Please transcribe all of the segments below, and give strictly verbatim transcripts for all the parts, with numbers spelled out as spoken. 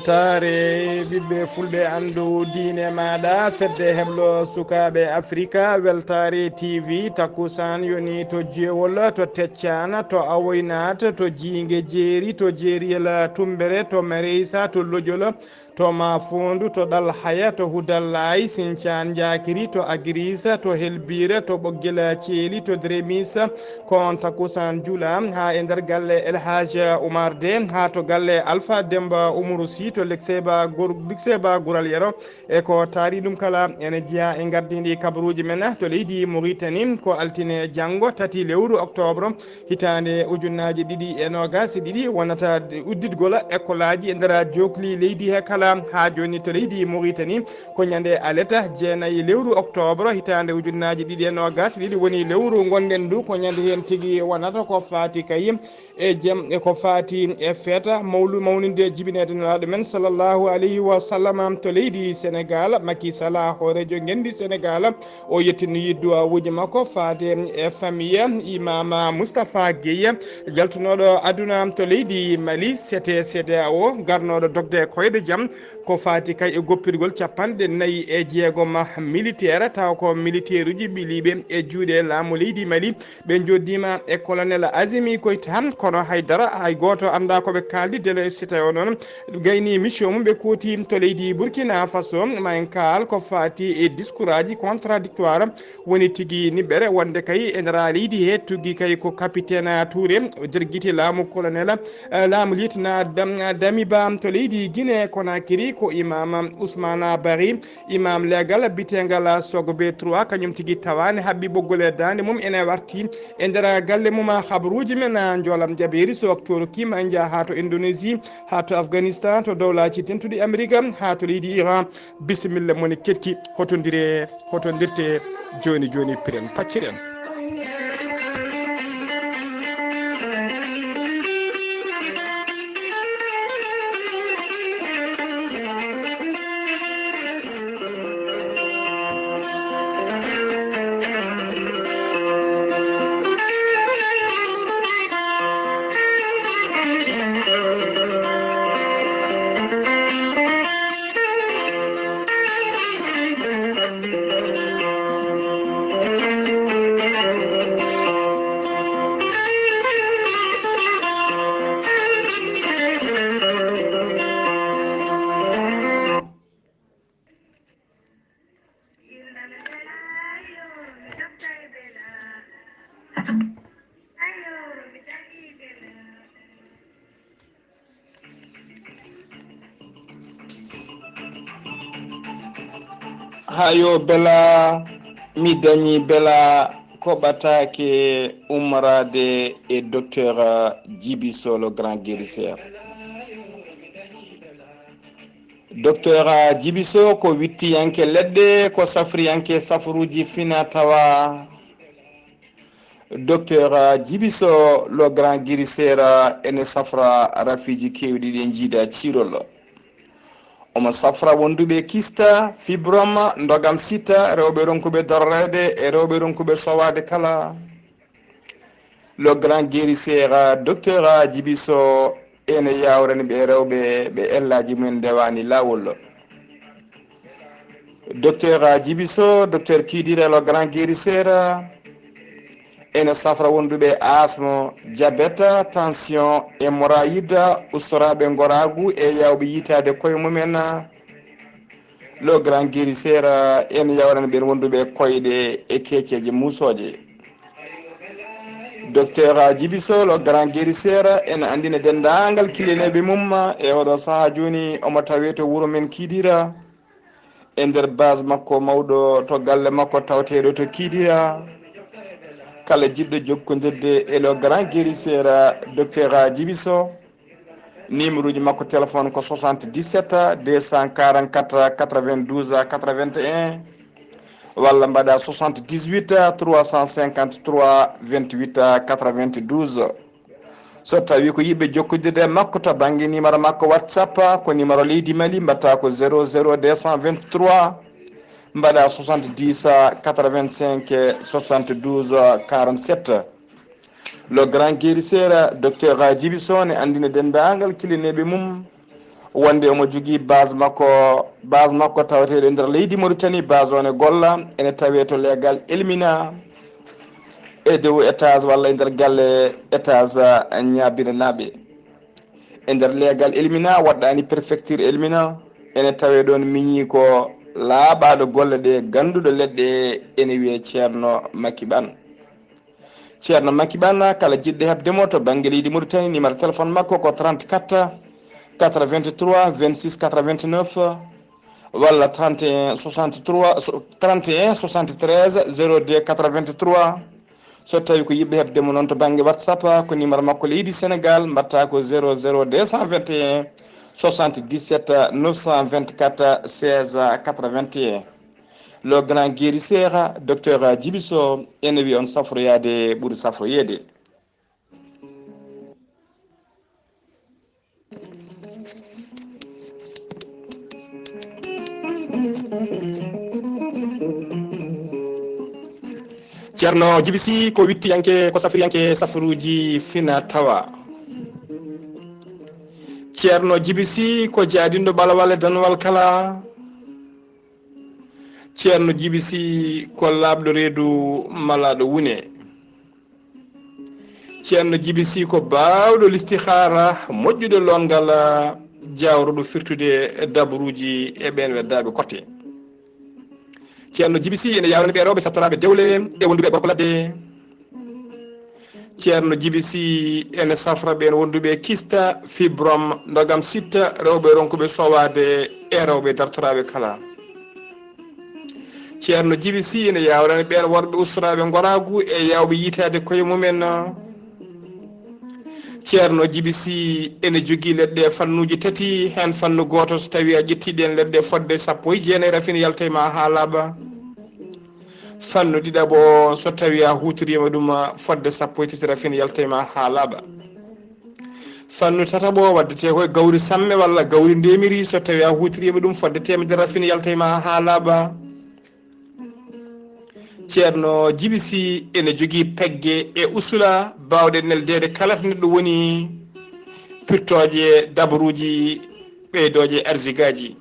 Weltaare ɓiɓɓe fulɓe, anndu diine maaɗa, fedde heblo sukaaɓe Afrika, Weltaare T V, takkusaan yoni to Jeewol, to Teccaan, to Awoynaat, to Jiinge Jeeri, to Jeeriyel Tummbere, to Mareysa, to Lojol, to Maafoondu, to Ɗalhaya, to Hudallaay, Sincaan Njaakiri, to Agiriisa, to Helbiira, to Ɓoggel Ceeli, to Dremis, ko on takkusaan jula haa e nder galle El Hadj Oumar De, haa to galle Alpha Demba Oumourou Sy, to Lekseba Gur-, Lekseba Gural Yero, e ko taari ɗum kala ene jeyaa e ngardiindi kabaruuji men to leydi Mauritanie. Ko altine janngo, tati lewru octobre, hitaande ujunnaaji ɗiɗi e noogaas e ɗiɗi, wonata udditgol ekkolaaji e nder jookli leydi he kala. Haa jooni to leydi Mauritanie, ko ñande aleta, jeenayi lewru octobre, hitaande ujunnaaji ɗiɗi e noogaas e ɗiɗi woni lewru ngonɗen ndu. Ko ñande heen tigi wonata ko faati kay e jam, e ko faati e feeta mawlu-, mawninde jibineede Nulaaɗo men, sallallahu alayhi wa sallam, to leydi Senegaal. Macky Sall, hooreejo ngenndi Senegaal, o yettini duwawuuji makko faade e famiye Imaam Moustapha Guèye, jaltunooɗo aduna to leydi Mali, sete C D A O, garnooɗo dogde koyɗe jam, ko faati kay e goppirgol capanɗe nayi e jeegom militaire, tawa ko militaireji ɓiliiɓe e juuɗe laamu leydi Mali. Ɓe njoddiima e colonel Azimi Koita, kono hay dara, hay gooto anndaa ko ɓe kaaldi. Dele, si tawii o noon gayni mission mum, ɓe kooti to leydi Burkina Faso. Ma en kaal ko faati e discoursaji contradictoire, woni tigi niɓɓere wonde kay e nder leydi he tuggi kay ko capitaine Touré, o jirgiti laamu colonel, eh, laamu lieutenant Dam-, Damiba to leydi Guinée Conakry, ko Imam Ousmane Bari, imam leegal biteengal Sogbe trois, kañum tigi tawaani haɓɓi ɓoggol e daande mum, ene warti e nder galle mum. Habaruuji men, a, njoolam jabeeri, so waktu o rokkiima, en njaha haa to Indonésie, haa to Afghanistan, to Dowlaaji Dentuɗi Amerik, haa to leydi Iran. Bisimilla moni keɗki, hotondire, hotondirte jooni jooni, piren pacciren. Hayo bela, mi dañi bela, ko ɓataake ummorade e docteur Djiby Sow, le grand guérisseur. Docteur Djiby Sow ko wittiyanke leɗɗe, ko safriyanke safruuji fina tawa. Docteur Djiby Sow, le grand guérisseur, ene safra rafiiji keewɗi ɗi en njiida ciirol. Omo safra wonduɓe kista, fibrome, ndogam sita, rewɓe ronkuɓe dororeede e rewɓe ronkuɓe sowaade kala. Le grand guérisseur, docteur Djiby Sow, ene yawrani ɓe rewɓe ɓe ellaaji mumen ndewaani laawol. Docteur Djiby Sow, docteur Kidira, le grand guérisseur, ene safra wonduɓe asthme, diabète, tension, hémorroïde, ustoraaɓe ngoraagu e yawɓe yiitaade koye mumen. Le grand guérisseur, ene yawrani ɓen wonduɓe koyɗe e keeceeje muusooje. Docteur Djiby Sow, le grand guérisseur, ene anndina denndaangal kilineeɓe mum e oɗo sahaa jooni, omo tawee to wuro men Kidira, e nder base makko mawɗo, to galle makko tawateeɗo to Kidira. Kala jiɗɗo jokkondirde e le grand guérisseur, docteur Djiby Sow, numéro ji makko téléphone ko soixante-dix-sept deux cent quarante-quatre quatre-vingt-douze quatre-vingt-un, walla mbaɗa soixante-dix-huit trois cent cinquante-trois vingt-huit quatre-vingt-douze. So tawi ko yiɗɓe jokkondirde e makko to bannge numéro makko WhatsApp, ko numéro leydi Mali, mbaɗta ko zéro zéro deux cent vingt-trois, mbaɗa soixante-dix quatre-vingt-cinq soixante-douze quarante-sept. Le grand guérisseur, docteur Djiby Sow, ne anndina denndaangal kilineeɓe mum, Wonde omo jogii base makko, base makko tawateeɗo e nder leydi Mauritanie, base o ne golla, ene tawee to leegal Elmina, e dow étage walla e nder galle étage ñaabinanaaɓe. E nder leegal Elmina, waɗɗaani préfecture Elmina, ene tawee ɗoon miñiiko laaɓaaɗo golle ɗe, gannduɗo leɗɗe, ene wiyee Ceerno Makki Ɓan. Ceerno Makki Ɓan, kala jiɗɗo heɓde mo to bannge leydi Mauritanie, numéro téléphone makko ko trente-quatre, quatre-vingt-trois, vingt-six, quatre-vingt-neuf, walla trente et un, soixante-trois, so-, trente et un, soixante-treize, zéro deux, quatre-vingt-trois. So tawi ko yiɗɓe heɓde mo noon to bannge WhatsApp, ko numéro makko leydi Sénégal, mbaɗta ko zéro zéro deux cent vingt et un, soixante-dix-sept, neuf cent vingt-quatre, seize, quatre-vingt-un. Le grand guérisseur, docteur Djibi Sow, ene wiya on safroyaade ɓuri safroyeede. Ceerno Djibi Sy ko wittiyanke, ko safriyanke safruuji fina tawa. Ceerno Djibi Sy ko jaadinɗo ɓalawal e danwal kala. Ceerno Djibi Sy ko laaɓɗo reedu malaaɗo wune. Ceerno Djibi Sy ko baawɗo listihaara, moƴƴuɗo loongal, jaawruɗo firtude dabruuji e ɓeen weddaaɓe kotte. Ceerno Djibi Sy ene yaawrani ɓe rewɓe sattoraaɓe dewle e wonduɓe e gorko ladde. Ceerno Djibi Sy ene safra ɓeen wonduɓe kista, fibrom, ndogam sitta, rewɓe ronkuɓe sowaade e rewɓe dartoraaɓe kala. Ceerno Djibi Sy ene yaawrani ɓeen worɓe ustoraaɓe ngoraagu e yaawɓe yiytaade koye mumen. Ceerno Djibi Sy ene jogii leɗɗe fannuuji tati, heen fannu gooto, so tawii a ƴettii ɗeen leɗɗe fodde sappo e jeenayi, rafin yalta e ma haa laaɓa. Fannu ɗiɗaɓo, so tawii a huutoriima ɗum fodde sappo e tati, rafin yalta e ma haa laaɓa. Fannu tataɓo waddetee ko e gawri samme walla gawri ndemiri, so tawii a huutoriima ɗum fodde teemedere, rafin yalta e ma haa laaɓa. Ceerno Djibi Sy ene jogii pegge e usula baawɗe neldeede kala to neɗɗo woni, pirtooje, dabruuji, ɓeydooje, arzigaaji.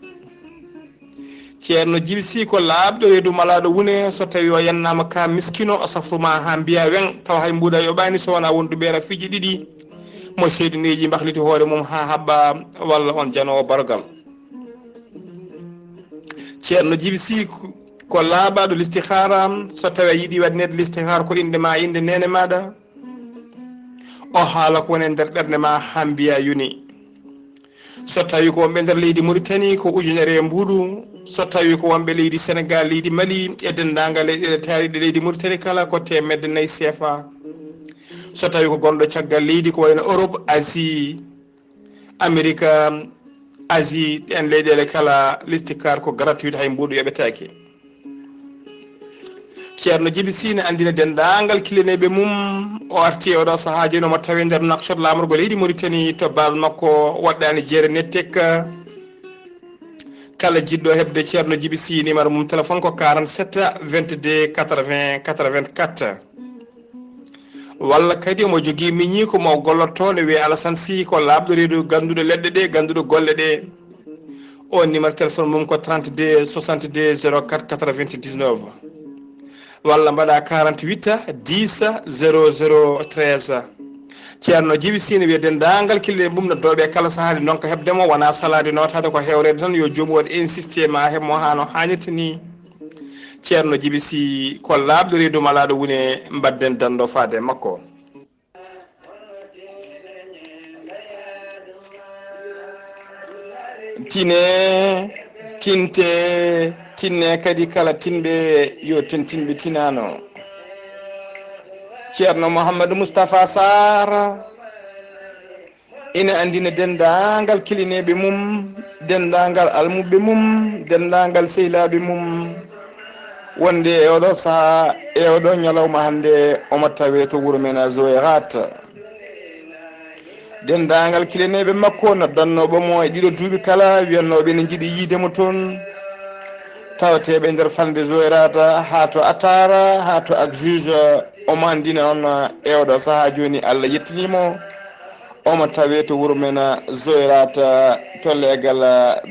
Ceerno Djibi Sy ko laaɓɗo reedu malaaɗo wune, so tawii o yennaama ka miskino, o safru ma haa mbiya weŋ, tawa hay mbuuɗa yoɓaani so wonaa wonduɓe rafiiji ɗiɗi, mo seyɗineeji mbahliti hoore mum haa haɓɓa, walla on janoowo barogal. Ceerno Djibi Sy ko laaɓaaɗo listihaara, so tawii a yiɗi waɗneede listihaara ko innde ma, innde neene maaɗa, o haala ko woni e nder ɓernde ma haa mbiya yoni. So tawii ko wonɓe nder leydi Mauritanie ko ujunere e mbuuɗu, so tawii ko wonɓe leydi Sénégal, leydi Mali e denndaangal leyɗeele taariiɗe leydi Mauritanie kala ko teemedde nayi C F A. So tawii ko gonɗo caggal leydi ko wayno Europe, Asie, Amerika, Asie, ɗeen leyɗeele kala, listihaara ko gratuit, hay mbuuɗu yoɓetaake. Ceerno Djibi Sy ne anndina denndaangal kilineeɓe mum, o arti e oɗo sahaa jooni, omo tawee nder Nouakchott, laamorgo leydi Mauritanie, to base makko waɗɗaani jeere nettek. Kala jiɗɗo heɓde Ceerno Djibi Sy, numéro mum téléphone ko quarante-sept, vingt-deux, quatre-vingts, quatre-vingt-quatre. Walla kadi omo jogii miñiiko mo gollotoo, ne wiyee Alassane Sy, ko laaɓɗo reedu, gannduɗo leɗɗe ɗe, gannduɗo golle ɗe. O numéro téléphone mum ko trente-deux, soixante-deux, zéro quatre, quatre-vingt-dix-neuf. Walla mbaɗa quarante-huit, dix, zéro zéro treize. Ceerno Djibi Sy ne wiya denndaangal kilineeɓe mum noddooɓe kala sahaa, ɗi ndonka heɓde mo, wonaa salaade nootaade, ko hewreede tan, yo joomum waɗ insisté ma heɓ mo haa no haanirta ni. Ceerno Djibi Sy ko laaɓɗo reedu malaaɗo wune, mbaɗden danndo faade e makko. Tine, tinte, tinne kadi kala tinɓe, yo tin tinɓe tinano. Ceerno Mouhamadou Moustapha Sarr ina anndina denndaangal kilineeɓe mum, denndaangal almuɓɓe mum, denndaangal sehlaaɓe mum, wonde e oɗo sahaa, e oɗo ñalawma hannde, omo tawee to wuro men Zoyrat. Denndaangal kilineeɓe makko noddannooɓe mo e ɗiɗo duuɓi kala, wiyannooɓe ene njiɗi yiide mo toon, tawateeɓe nder falnde Zoyrat, haa to Atara, haa to Agjuge, omo anndina on e oɗo sahaa jooni, Allah yettini mo. Omo tawee to wuro men Zoyrat, to leegal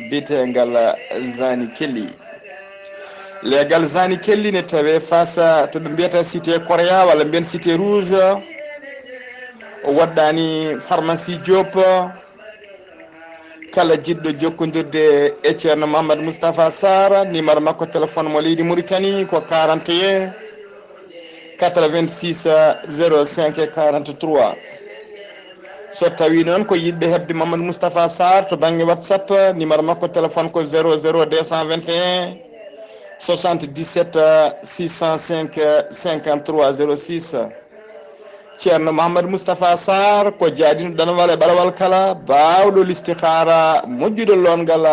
biyeteegal Zani Kelli. Leegal Zani Kelli ne tawee fasa to ɓe mbiyata Cité Korea walla mbiyen Cité Rouge. O waɗɗaani pharmacie Diop. Kala jiɗɗo jokkondirde e Ceerno Mouhamadou Moustapha Sarr, numéro makko téléphone mo leydi Mauritanie ko quarante et un quatre-vingt-six zéro cinq quarante-trois. So tawii noon ko yiɗɓe heɓde Mouhamadou Moustapha Sarr to bannge WhatsApp, numéro makko téléphone ko zéro zéro deux cent vingt et un soixante-dix-sept six cent cinq cinquante-trois zéro six. Ceerno Mouhamadou Moustapha Sarr ko jaadino ɗanwal e ɓalawal kala, baawɗo listihaara, moƴƴuɗo loongal,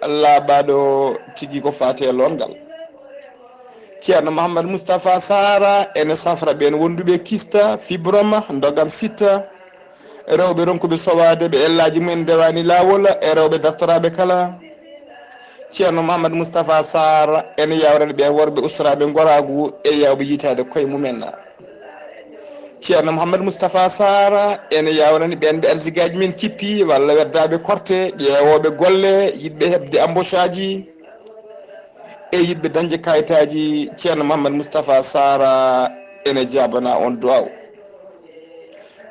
laaɓaaɗo tigi ko faati e loongal. Ceerno Mouhamadou Moustapha Sarr ene safra ɓeen wonduɓe kista, fibrome, ndogam sitta, rewɓe ronkuɓe sowaade ɓe ellaaji mumen ndewaani laawol e rewɓe dartoraaɓe kala. Ceerno Mouhamadou Moustapha Sarr ene yawrani ɓeen worɓe ustoraaɓe ngoraagu e yawɓe yiytaade koye mumen. Ceerno Mouhamadou Moustapha Sarr ene yawrani ɓeen ɓe arsigaaji men kippi walla weddaaɓe korte, ƴeewooɓe golle, yiɗɓe heɓde embauchaaji e yiɗɓe dañde kayitaaji. Ceerno Mouhamadou Moustapha Sarr ene jaabana on duwaaw.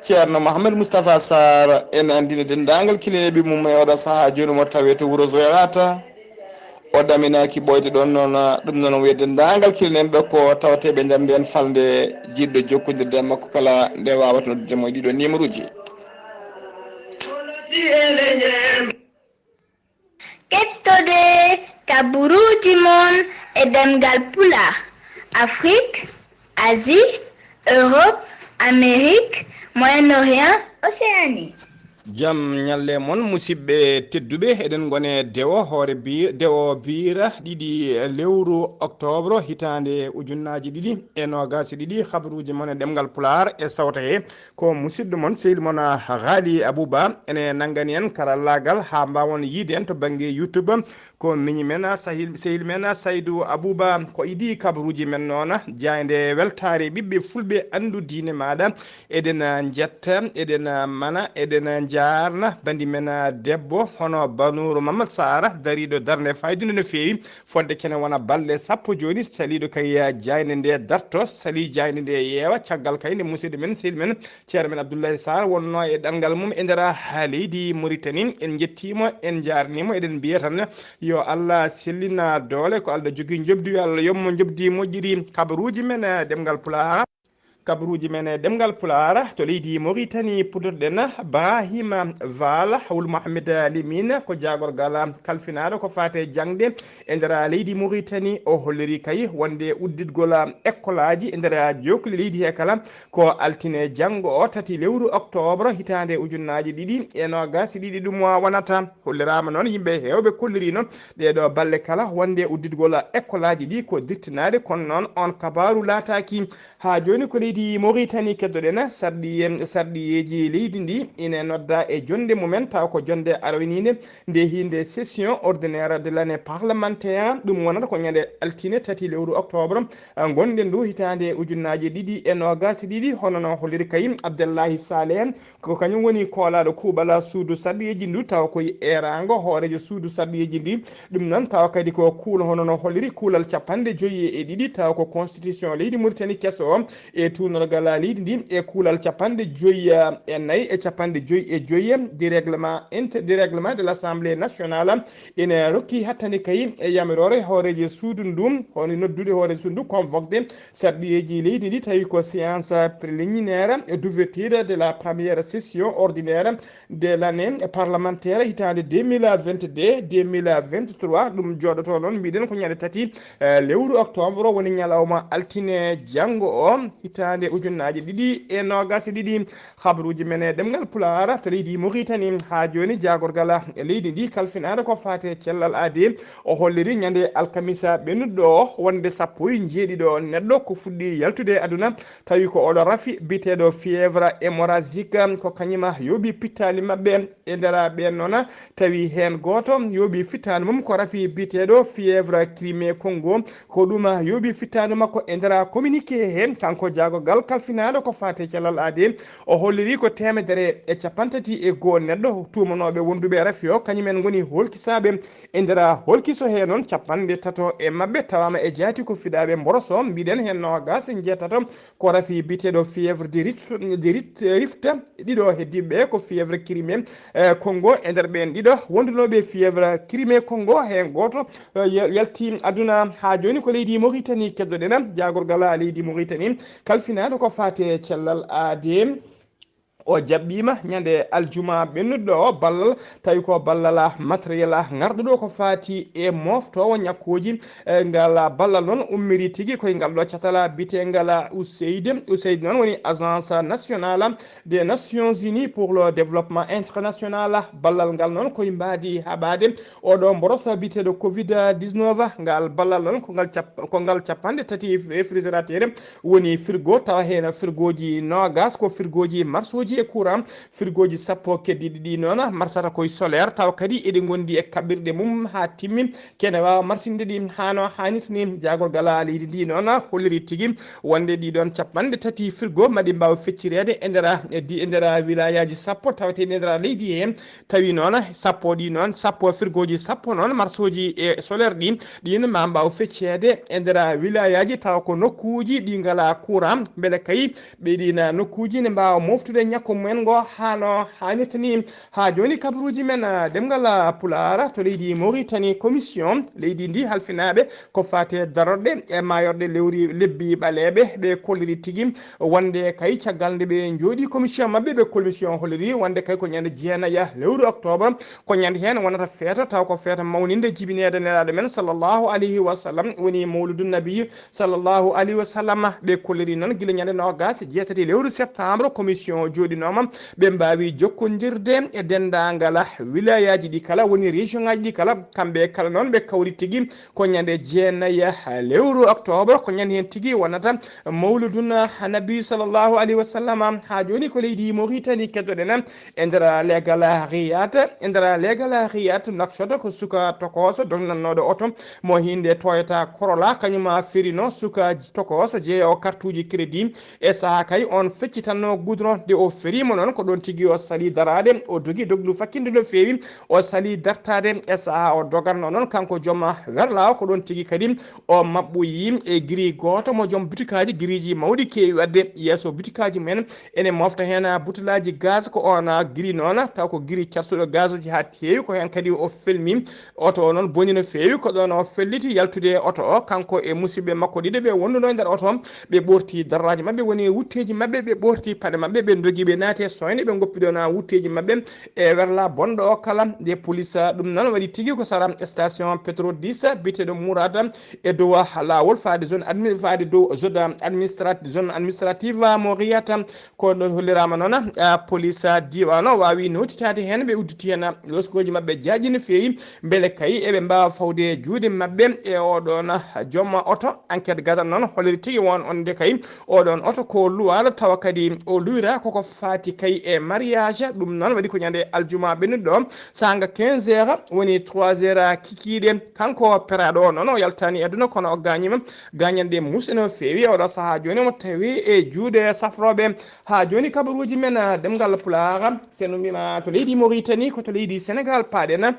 Ceerno Mouhamadou Moustapha Sarr ene anndina denndaangal kilineeɓe mum e oɗo sahaa jooni mo tawee to wuro Zoyrata. O ɗaminaaki ɓooyde ɗoon noon, ɗum noon o wiya denndaangal kilineeɓe ko tawteeɓe nder ndeen falnde, jiɗɗo jokkondirde e makko kala nde waawata noddude mo e ɗiɗo numéroji. Kettode kaburuuji mon e ɗemngal Pulaar, Afrique, Asie, Europe, Amérique, Moyen-Orient, Océanie. Jam ñalle mon, musidɓe tedduɓe, eɗen ngone dewo hoore bi dewo biira ɗiɗi lewru octobre hitaande ujunnaaji ɗiɗi e noogaas e ɗiɗi. Habaruuji mon e ɗemngal Pulaar e sawta he ko musidɗo mon, sehil mon Haali Abuba, ene nanngani en karallaagal haa mbaawon yiide en to bannge YouTube. Ko miñi men, sahil, sehil men Saydu Abuba, ko idii kabaruuji men noon, jaaynde weltaare ɓiɓɓe fulɓe, anndu diine maaɗa. Eɗen njetta, eɗen mana, eɗen njaarna banndi men debbo hono Banuuru Mamad Saara, dariiɗo darnde faayidude no feewi. Fodde kene wona balɗe sappo jooni, saliiɗo kay jaaynde nde darto, salii jaaynde nde yeewa, caggal kay nde musidɗo men, sehil men, ceerno men Abdoulaye Sarr wonnoo e ɗanngal mum e nder leydi Mauritanie. En njettii mo, en njaarnii mo, eɗen mbiya tan yo Allah sellin doole, ko Allah jogii njoɓdi, yo Allah yoɓ mo njoɓdi moƴƴiri. Kabaruuji men e ɗemngal Pulaar. Kabaruuji men e ɗemngal Pulaar to leydi Mauritanie, puɗɗorɗen Bahima Val Wul Mohamed Limine, ko jaagorgal kalfinaaɗo ko faati e jaŋde e nder leydi Mauritanie. O holliri kay wonde udditgol ekkolaaji e nder jookli leydi he kala ko altine janngo o, tati lewru octobre hitaande ujunnaaji ɗiɗi e noogaas e ɗiɗi ɗum wonata. Holliraama noon yimɓe heewɓe kolliriino ɗee ɗoo balɗe kala wonde udditgol ekkolaaji ɗi ko dirtinaade, kono noon oon kabaaru laataaki. Haa jooni ko leydi Mauritanie keddoɗen, sarɗiye, sarɗiyeeji leydi ndi ine nodda e jonnde mumen, taw ko jonnde arwiniinde nde hiinde session ordinaire de l'année parlementaire. Ɗum wonata ko ñande altine tati lewru octobre, ah, ngonɗen ndu hitaande ujunnaaji ɗiɗi e noogaas e ɗiɗi, hono no holliri kay Abdallahi Saleh, ko kañum woni koolaaɗo kuuɓal suudu sarɗiyeeji ndu, tawa koye eeraango hooreejo suudu sarɗiyeeji ndi. Ɗum noon tawa kadi ko kuul, hono no holliri kuulal capanɗe joyi e ɗiɗi, tawa ko constitution leydi Mauritanie keso o, e tuunorgal leydi ndi, e kuulal capanɗe joyi e nayi e capanɗe joyi e joyi du règlement inter-, du règlement de l'Assemblée nationale, ina rokki hattande kay e yamiroore hooreejo suudu ndu, hono noddude hooreejo suudu ndu convoqué sarɗiyeeji leydi ndi, tawi ko séance préliminaire d'ouverture de la première session ordinaire de l'année parlementaire hitaande deux mille vingt-deux, deux mille vingt-trois. Ɗum jooɗoto noon, mbiɗen ko ñande tati, eh, lewru octobre, woni ñalawma altine janngo o, hitaande ujunnaaji ɗiɗi e noogaas e ɗiɗi. Habaruuji men e ɗemngal Pulaar to leydi Mauritanie. Haa jooni, jaagorgal leydi ndi kalfinaade ko faati e cellal aadee, o holliri ñande alkamisa ɓennuɗo o wonde sappo e jeeɗiɗo neɗɗo ko fuɗɗi yaltude e aduna, tawi ko oɗo rafi biyeteeɗo fièvre hémorragique, ko kañum yooɓi pittaali maɓɓe. E nder ɓeen noon, tawi heen gooto yooɓi fittaandu mum ko rafi biyeteeɗo fièvre Crimée Congo. Ko ɗum yooɓi fittaandu makko. E nder communiqué he, kanko jaago Gal kalfinaaɗo ko faati e cellal aadee, o holliri ko teemedere e capanɗe tati e goo neɗɗo tuumanooɓe wonduɓe rafi o, kañumen ngoni hoolkisaaɓe e nder hoolkiso hee noon, capanɗe tato e maɓɓe tawaama e jaati ko fiɗaaɓe mboroso, mbiɗen heen noogaas e njeetato ko rafi biyeteeɗo fièvre de Rift, de Rit-, Rift, ɗiɗo heddiiɓe ko fièvre Crimée, eh, Congo, e nder ɓeen ɗiɗo wondunooɓe fièvre Crimée Congo, heen gooto, eh, yal-, yalti aduna. Haa jooni ko leydi Mauritanie keddoɗen, jaagorgal leydi Mauritanie kalfinaaɗo ko faati e cellal aadee. O jaɓɓiima ñande aljuma ɓennuɗo o ballal, tawi ko ballal matériel ngarɗo ɗo ko faati e moftoowo ñakkooji. Eh, ngal ballal noon ummiri tigi koye ngal ɗo catal biyeteengal USAID. USAID noon woni Agence Nationale des Nations Unies pour le Développement International. Ballal ngal noon koye mbaadi haɓaade oɗo mboroso biyeteeɗo covid dix-neuf. Ngal ballal noon ko ngal cap-, ko ngal capanɗe tati e frigidaire woni frigo, tawa heen frigooji noogaas ko frigooji marsoji e courant, frigooji sappo keddiiɗi ɗi noon marsata koye solaire, tawa kadi eɗi ngondi e kaɓirɗe mum haa timmi, kene waawa marsinde ɗi haa no haanirta ni. Jaagorgal leydi ndi noon holliri tigi wonde ɗi ɗoon capanɗe tati frigo maɗi mbaaw feccireede e nder, e di-, e nder wilayaaji sappo taweteeɗi e nder leydi he. Tawi noon sappo ɗi noon, sappo frigooji sappo noon marsoji e solaire ɗi, ɗin ma mbaaw fecceede e nder wilayaaji tawa ko nokkuuji ɗi ngalaa courant, mbele kay ɓe ɗin nokkuuji ne mbaawa moftude ñakko mumen ngo haa no haanirta ni. Haa jooni kabaruuji men, ah, ɗemngal, ah, Pulaar to leydi Mauritanie, commission leydi ndi halfinaaɓe ko faati e darorɗe e maayorɗe lewru lebbi ɓaleeɓe, ɓe kolliri tigi wonde kay caggal nde ɓe njooɗi commission maɓɓe, ɓe commission holliri wonde kay ko ñande jeenayi lewru octobre, ko ñande heen wonata feeto, taw ko feeto mawninde jibineede Nelaaɗo men sallallahu alayhi wa sallam, woni mawludu nabi sallallahu alayhi wa sallam. Ɓe kolliri noon gila ñande noogaas e jeetati lewru septembre, commission jooɗinooma, ɓe mbaawi jokkondirde e denndaangal wilayaaji ɗi kala, woni région ngaji ɗi kala, kamɓe kala noon ɓe kawri tigi ko ñande jeenayi lewru octobre, ko ñande heen tigi wonata mawludun nabi sallallahu alayhi wa sallam. Haa jooni ko leydi Mauritanie keddoɗen e nder leegal Riyad, e nder leegal Riyad Nouakchott ko suka tokooso dognannooɗo oto mo hinnde Toyota Corolla, kañum firino suka tokooso jeeyoowo kartuuji crédit. E sahaa kay on feccitanno goudron, nde o feriima noon ko ɗoon tigi o salii daraade, o dogi dogdu fakkinde no feewi, o salii dartaade. E sahaa o dogatnoo noon kanko joom werlaawo, ko ɗoon tigi kadi o maɓɓoyi e giri gooto mo joom butikaaji, giriiji mawɗi keewi waɗde yeeso butikaaji mumen. Ene mofta heen butelaaji gaz, ko oon giri noon, taw ko giri carsuɗo gazuji haa teewi, ko heen kadi o felmi. Oto o noon boni no feewi, ko ɗoon o felliti yaltude e oto o, kanko e musidɓe makko ɗiɗo ɓe wonduno e nder oto o. Ɓe ɓorti darraaji maɓɓe, woni wutteeji maɓɓe, ɓe ɓorti paɗe maɓɓe, ɓe ndogi, ɓe naati e soyne, ɓe ngoppi ɗoon wutteeji maɓɓe e werla bonɗo o kala. Nde police, ɗum noon waɗi tigi ko sara station Petro dix, biyeteeɗo Mourad, e dow laawol faade zone admi-, faade dow zone administrat-, zone administrative mo Riyad. Ko ɗon holliraama noon, ah, police diiwaan o waawi nootitaade heen, ɓe udditi heen loskooji maɓɓe jaajɗi no feewi, mbele kay eɓe mbaawa fawde juuɗe maɓɓe e oɗoon joom oto. Enquête gadano noon holliri tigi won wonde kay oɗoon oto ko luwaalo, tawa kadi o luwiraa koko faati kay e mariage. Ɗum noon waɗi ko ñande aljuma ɓennuɗo o, saanga quinze heures, woni trois heures kikiiɗe. Kanko peraaɗo o noon o yaltaani e aduna, kono o gaañiima gaañanɗe muusɗe no feewi. E oɗo sahaa jooni omo tawi e juuɗe safrooɓe. Haa jooni kabaruuji men, ah, ɗemngal Pulaar, so en ummiima to leydi Mauritanie, ko to leydi Sénégal paaɗen.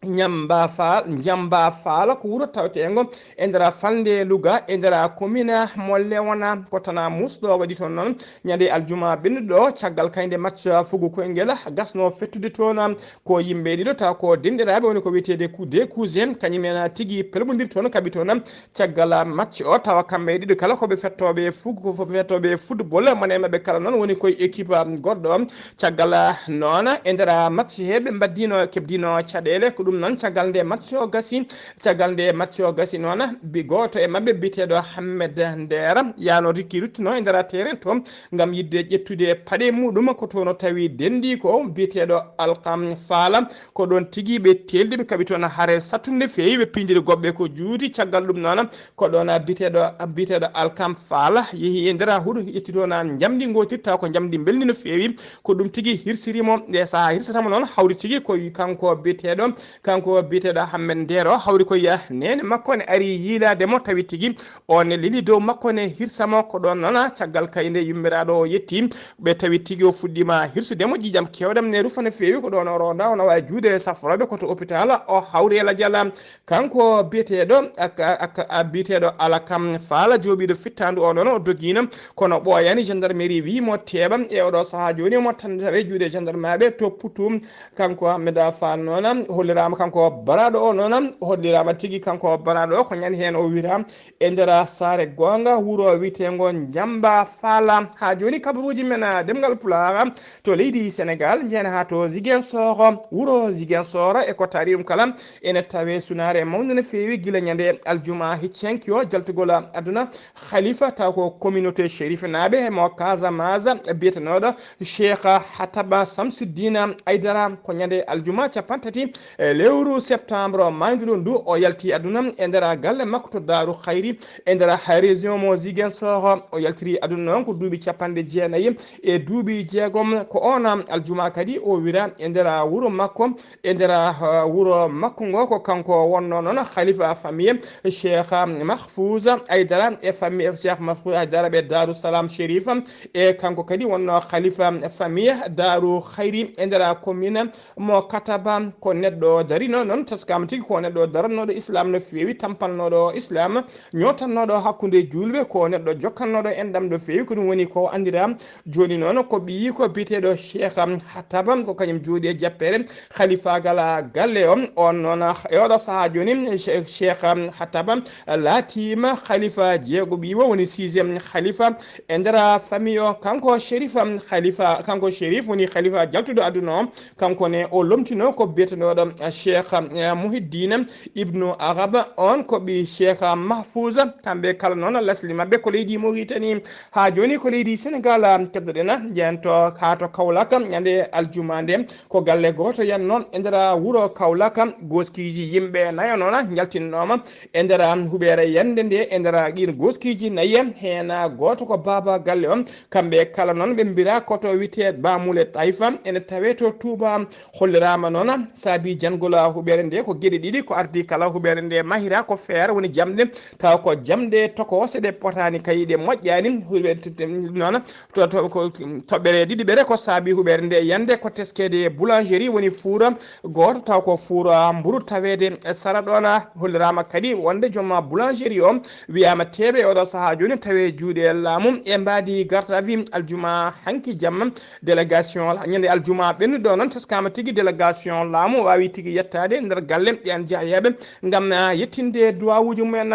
Ñamba Faal, Ñamba Faal ko wuro tawteengo e nder falnde Louga, e nder commune mo Léona, ko tana muusɗo waɗi toon noon ñande aljuma ɓennuɗo, caggal kay nde match fugo koyngel gasno fettude toon. Ko yimɓe ɗiɗo taw ko denɗiraaɓe, woni ko wiyeteeɗo coup de cousin, kañumen tigi pelɓondir toon, kaɓi toon caggal match o, tawa kamɓe ɗiɗo kala ko ɓe fettooɓe fug-, ko ɓe fettooɓe football, mone maɓɓe kala noon woni koye équipe goɗɗo. Caggal noon e nder match he ɓe mbaddino, keɓdino caɗeele, ko ɗum noon caggal nde match o gasi, caggal nde match o gasi noon, bi-, gooto e maɓɓe biyeteeɗo Hammed Nder yaano rikki ruttuno e nder terrain to ngam yiɗde ƴettude paɗe muɗum, ko toon o tawi denɗi ko biyeteeɗo Alkam Faala. Ko ɗoon tigi ɓe teeldi, ɓe kaɓi toon hare sattunde feewi, ɓe piindiri goɓɓe ko juuti. Caggal ɗum noon, ko ɗoon biyeteeɗo, biyeteeɗo Alkam Faala yehi e nder huɗo, ƴetti toon njamndi ngootirta ko njamndi mbelndi no feewi. Ko ɗum tigi hirsiri mo. Nde sahaa hirsata mo noon, hawri tigi ko kanko biyeteeɗo Kanko biyeteeɗo Ahmed Nder o hawri ko yiya neene makko ne ari yiilaade mo, tawi tigi on ne leli dow makko ne hirsa mo. Ko ɗoon noon caggal kayde yummiraaɗo o yetti ɓe, tawi tigi o fuɗɗiima hirsude mo, ƴiiƴam keewɗam ne rufa no feewi. Ko ɗoon o ronda, o nawa e juuɗe safrooɓe ko to hôpital, o hawri e lajal. Kanko biyeteeɗo ak-, ak-, a biyeteeɗo Alakam Faala jooɓiiɗo fittaandu o noon o dogiino, kono ɓooyaani. Gendarmerie wii mo teeɓa e oɗo sahaa jooni, mo tan tawe juuɗe gendarmeɓe to Putum. Kanko Ahmed Afan noon holliraama, kanko baraaɗo o noon holliraama tigi, kanko baraaɗo o ko ñande heen o wira e nder saare goonga wuro wiyeteengo Njamba Faala. Haa jooni kabaruuji men, ah, ɗemngal Pulaar to leydi Senegaal, njeyen haa to Ziguinchor, wuro Ziguinchor e ko taari ɗum kala ene tawee sunaare mawnde no feewi gila ñande aljuma hecci hanki o jaltugol aduna. Khalifa taw ko communauté Chérif naaɓe mo Casamance biyetenooɗo Cheikh Hataba Samsuddina Aydara, ko ñande aljuma cappanɗe tati e lewru septembre maayduɗo ndu, o yalti aduna e nder galle makko to Daaru Khayri e nder région mo Ziguinchor. O yaltiri aduna noon ko duuɓi cappanɗe jeenayi e duuɓi jeegom. Ko oon aljuma kadi o wira e nder wuro makko, e nder, ah, wuro makko ngo. Ko kanko wonno noon khalifa famille Cheikh Mahfouz Aydara e famille Cheikh Mahfouz Aydara ɓe Daaru Salam Chérif, e kanko kadi wonno khalifa famille Daaru Khayri e nder commune mo Kataba. Ko neɗɗo darino noon, taskaama tigi ko neɗɗo darannooɗo Islam no feewi, tampannooɗo Islam, ñootannooɗo hakkunde juulɓe, ko neɗɗo jokkannooɗo enɗam no feewi. Ko ɗum woni ko anndiraa jooni noon ko ɓiyi ko biyeteeɗo Cheikh Hataba, ko kañum jooɗi e jappeere khalifaagal galle o. On noon e oɗo sahaa jooni Che-, Cheikh Hataba laatiima khalifa jeego ɓiyi o, woni sixième khalifa e nder famille o. Kanko Chérif Khalifa, kanko Chérif woni khalifa jaltuɗo aduna o. Kanko ne o lomtino ko biyetenooɗo Cheikh, eh, Muhiddin Ibnu Arab, on ko ɓii Cheikh Mahfouz. Kamɓe kala noon lasli maɓɓe ko leydi Mauritanie. Haa jooni ko leydi Senegal keddoɗen, njeyen to haa to Kaolack ñande aljuma nde. Ko galle gooto yanno e nder wuro Kaolack, gooskiiji yimɓe nayo noon njaltinnooma e nder huɓeere yande nde. E nder ɗiin gooskiiji nayi, heen gooto ko baaba galle on. Kamɓe kala noon ɓe mbira ko to wiyetee Bamule Taifa, ene tawee to Touba. Holliraama noon saabi jangol huɓeere nde ko geɗe ɗiɗi ko ardi kala huɓeere nde mahira ko feere, woni jamɗe, tawa ko jamɗe tokoose ɗe potaani kadi ɗe moƴƴaani. Huɓe t-, t-, noon to, to, ko toɓɓere ɗiɗi ɓere ko saabi huɓeere nde yande ko teskeede boulangerie, woni fuura gooto taw ko fuura mburu taweede sara ɗoon. Holliraama kadi wonde joom boulangerie o wiyaama teeɓe e oɗo sahaa jooni tawi e juuɗe laamu e mbaadi garde à vue aljuma hanki jamma. Délégation la-, ñande aljuma ɓennuɗo noon teskaama tigi délégation laamu waawi tigi yettaade nder galle ɓeen jaayeeɓe ngam, ah, yettinde duwawuuji mumen.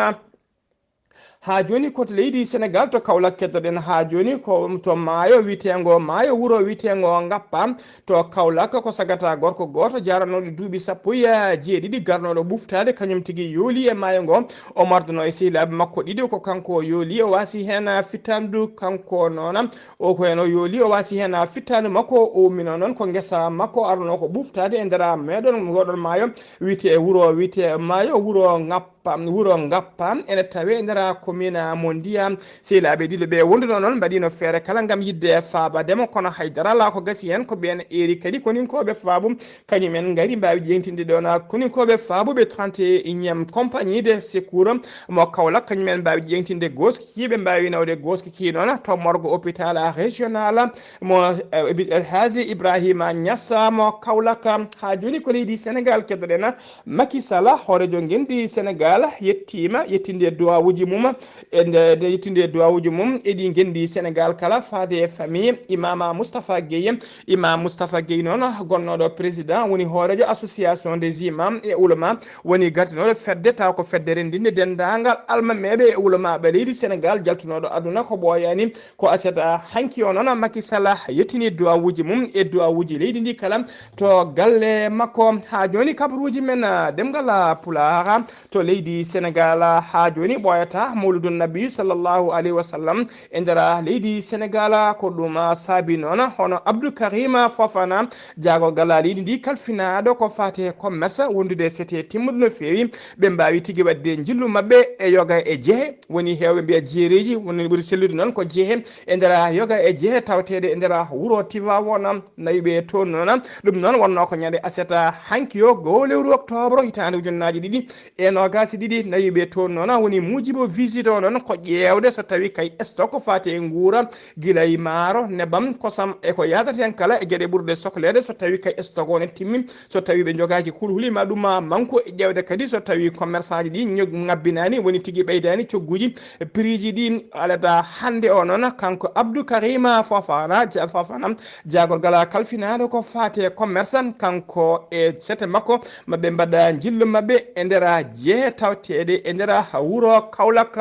Haa jooni ko to leydi Senegal, to Kaolack keddoɗen. Haa jooni ko to maayo wiyeteengo maayo, wuro wiyeteengo Ngappa to Kaolack, ko sagata gorko gooto jaranooɗo duuɓi sappo e jeeɗiɗi garnooɗo ɓuftaade, kañum tigi yooli e maayo ngo. O mardano e sehilaaɓe makko ɗiɗo, ko kanko o yooli, o waasi heen fittaandu. Kanko noon o ko heen o yooli, o waasi heen fittaandu makko. O ummino noon ko ngesa makko, arno ko ɓuftaade e nder meɗon ngoɗon maayo wiyetee wuro, wiyetee maayo wuro Ngappa. Ngappa, wuro Ngappa ene tawee e nder commune mo Ndiya. Sehilaaɓe ɗiɗo ɓe wonduno noon mbaɗino feere kala ngam yiɗde faabade mo, kono hay dara alaa ko gasi heen. Ko ɓeen eeri kadi koninkooɓe faabu, kañum en ngari mbaawi ƴeeŋtinde ɗoon koninkooɓe faabuɓe trente et unième compagnie de secours mo Kaolack, kañum en mbaawi ƴeeŋtinde gooski, ɓe mbaawi nawde gooski ki noon to morgue hôpital régional mo, eh, Ibi-, El Hadji Ibrahima Niass mo Kaolack. Haa jooni ko leydi Senegal keddoɗen. Macky Sall, hooreejo ngenndi Senegal, yettiima, yettinde duwawuuji mum, e nde, nde yettinde duwawuuji mum e ɗi ngenndi Senegal kala, faade e famille Imama Moustapha Guèye. Imam Moustapha Guèye noon, gonnooɗo président, woni hooreejo association des imams et oulémas, woni gartinooɗo fedde, taw ko fedde renndinde denndaangal almameeɓe e oulémaɓe leydi Senegal, jaltunooɗo aduna ko ɓooyaani. Ko aset hanki o noon Macky Sall yettini duwawuuji mum e duwawuuji leydi ndi kala to galle makko. Haa jooni kabaruuji men, ah, ɗemngal, ah, Pulaar to leydi Senegal. Haa jooni ɓooyata mo Mawludun Nabi sallallahu alayhi wa sallam e nder leydi Senegal. Ko ɗum saabi noon hono Abdou Karim Fofana, jaagorgal leydi ndi kalfinaaɗo ko faati e commerce wondude sete timmuɗo no feewi, ɓe mbaawi tigi waɗde njillu maɓɓe e yoga e jehe. Woni heewɓe mbiya jeereeji, woni ɓuri sellude noon ko jehe e nder yoga e jehe tawteeɗe e nder wuro Tivaouane, nawi ɓe toon noon. Ɗum noon wonnoo ko ñande aset hanki o, goo lewru octobre hitaande ujunnaaji ɗiɗi e noogaas e ɗiɗi, nawi ɓe toon noon. Woni muujibo visite o noon ko ƴeewde so tawi kay stock faati e nguura, gila e maaro, nebam, kosam e ko yaadata heen kala e geɗe ɓurɗe sokleede, so tawi kay stock o ne timmi, so tawi ɓe njogaaki kulhuli ma ɗum ma manku e ƴeewde kadi so tawi commerçant ji ɗi ño-, ngabbinaani, woni tigi ɓeydaani cogguuji, prix ji ɗi alata hannde o noon. Kanko Abdou Karim Fofana, Ja-, Fofana, jaagorgal kalfinaaɗo ko faati e commerce, kanko e sete makko, maɓɓe mbaɗa njillu maɓɓe e nder jehe tawteeɗe e nder wuro Kaolack.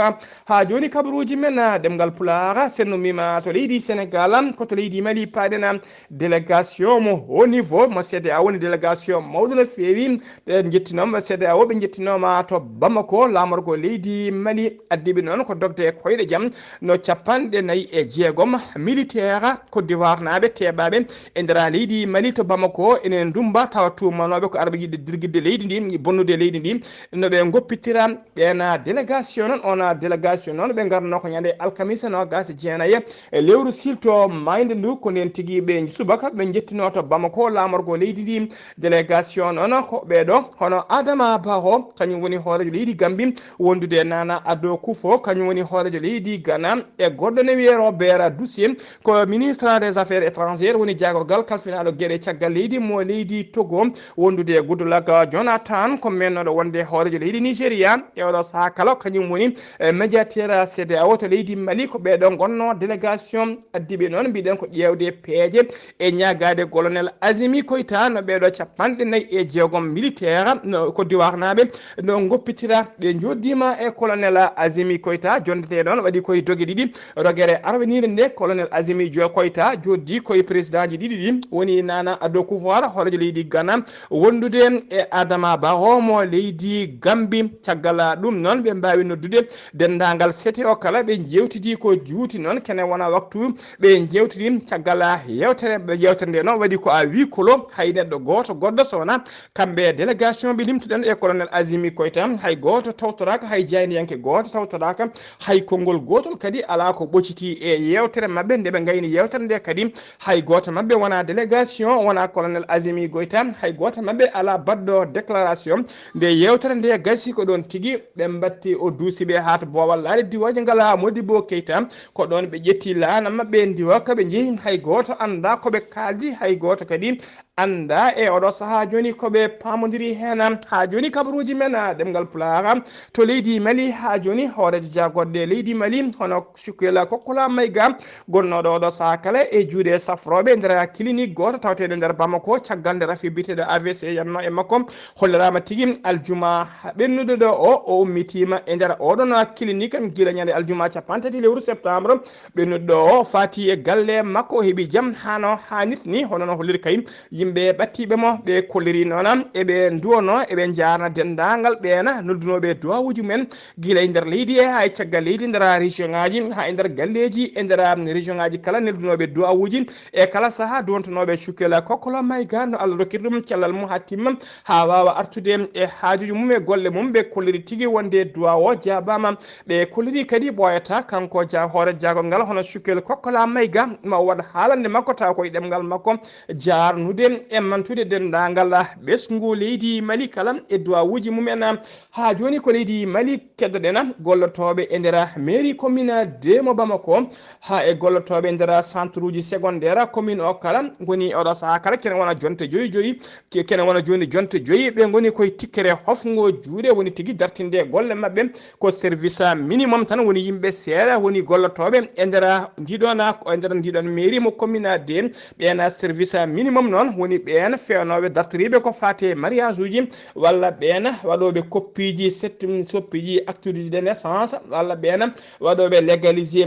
Haa jooni kabaruuji men, ɗemngal Pulaar, sennumima to leydi Senegal, ko to leydi Mali paaɗen délégation mo haut niveau mo C E D E A O, woni délégation mawɗo no feewi. Ɓe njettinooma C E D E A O, ɓe njettinooma to Bamako, laamorgo leydi Mali, addiɓe noon ko dogde e koyɗe jam no capanɗe nayi e jeegom militaire Côte d'Ivoire naaɓe teeɓaaɓe e nder leydi Mali to Bamako, ene ndumba tawa tuumanooɓe ko arɓe yiɗde dirgitde leydi ndi, bonnude leydi ndi, no ɓe ngoppitira ɓeena délégation noon. Ona délégation noon ɓe ngarno ko ñande alkamisa noogaas e jeenayi e lewru silto maayde ndu, ko ndeen tigi ɓe subaka ɓe njettinoo to Bamako, laamorgo leydi ndi. Délégation noon ko ɓeeɗo, hono Adama Barrow, kañum woni hooreejo leydi Gambi, wondude Nana Addo Kufo, kañum woni hooreejo leydi Ghana, e goɗɗo ne wiyee Robert Dussier, ko ministre des Affaires étrangères, woni jaagorgal kalfinaaɗo geɗe caggal leydi mo leydi Togo, wondude e Goodluck Jonathan, ko meennooɗo wonde hooreejo leydi Nigeria e oɗo sahaa kala, kañum woni, eh, médiateur C E D E A O to leydi Mali. Ko ɓeeɗo ngonnoo délégation addiɓe noon, mbiɗen ko ƴeewde peeje e ñaagaade colonel Azimi Koita no ɓeeɗo capanɗe nayi e jeegom militaire no Côte d'Ivoire naaɓe no ngoppitira. Ɓe njooɗdiima e colonel Azimi Koita, jonnde noon waɗi koye doge ɗiɗi. Rogere arweniinde nde, colonel Azimi Jo Koita jooɗdi koye président ji ɗiɗi ɗi, woni Nana Addo Kufo, hooreejo leydi Ghana, wondude e Adama Barrow mo leydi Gambi. Caggal ɗum noon, ɓe mbaawi noddude denndaangal C E D E A O kala, ɓe njeewtidi ko juuti noon, kene wona waktu ɓe njeewtidi. Caggal yewtere, yewtere nde noon waɗi ko à huis clos, hay neɗɗo gooto goɗɗo so wonaa kamɓe délégation ɓe limtuɗen e colonel Azimi Koita, hay gooto tawtoraaka, hay jaayndiyanke gooto tawtoraaka, hay konngol gootol kadi alaa ko ɓoccitii e yewtere maɓɓe nde ɓe ngayni yewtere nde kadi. Hay gooto maɓɓe wonaa délégation, wonaa colonel Azimi Goita, hay gooto maɓɓe alaa baɗɗo déclaration. Nde yewtere nde gasi ko ɗoon tigi ɓe mbatti o duusi ɓe haa to boowal laare diiwooje ngal haa Modibo Keita. Ko ɗoon ɓe ƴetti laana maɓɓe ndiwa ka ɓe njehi, hay gooto anndaa ko ɓe kaaldi, hay gooto kadi anndaa e oɗo sahaa jooni ko ɓe paamondiri heen. Haa jooni kabaruuji men, ah, ɗemngal Pulaar to leydi Mali, haa jooni hooreejo jaagorɗe leydi Mali hono Cukwella Kokkola Maïga, gonnooɗo oɗo sahaa kala e juuɗe safrooɓe nder clinique gooto tawteeɗo nder Bamako, caggal nde rafi biyeteeɗo A V C yannoo e makko, holliraama tigi aljuma ɓennuɗo ɗo o, o ummitiima e nder oɗon clinique gila ñande aljuma capanɗe tati lewru septembre ɓennuɗo ɗo o, faati e galle makko, o heɓi jam hano haanirta ni, hono no holliri kay yimɓe ɓattiiɓe mo. Ɓe kolliri noon e ɓe nduwono e ɓe njaarna denndaangal ɓeena noddunooɓe duwawuuji mumen gila e nder leydi e haa e caggal leydi, nder région ŋaaji, haa e nder galleeji, e nder région ŋaaji kala, neldunooɓe duwawuuji e kala sahaa, duwontonooɓe Cukwella Kokkola Maïga no Allah rokkiri ɗum cellal mum haa timma, haa waawa artude e haajuuji mum e golle mum. Ɓe kolliri tigi wonde duwaw o jaabaama. Ɓe kolliri kadi ɓooyata kanko ja-, hoore jaagol ngal hono Cukwella Kokkola Maïga, ma o waɗ haalande makko tawa koye ɗemngal makko, jaarnude e mantude denndaangal ɓesngu leydi Mali kala e duwawuuji mum en. Haa jooni ko leydi Mali keddoɗen gollotooɓe e nder mairie commune deux mo Bamako, haa e gollotooɓe e nder centre uji secondaire commune o kala, ngoni oɗo sahaa kala kene wona jonte joyi joyi, ke-, kene wona jooni jonte joyi, ɓe ngoni koye tikkere hofngo juuɗe, woni tigi dartinde golle maɓɓe. Ko service minimum tan, woni yimɓe seeɗa woni gollotooɓe e nder ndiɗon, e nder ndiɗon mairie mo commune deux, ɓeena service minimum noon woni ni ɓeen fewnooɓe dartoriiɓe ko faati e mariage uji, walla ɓeen waɗooɓe koppiiji, soppiiji acte de naissance, walla ɓeen waɗooɓe légalisé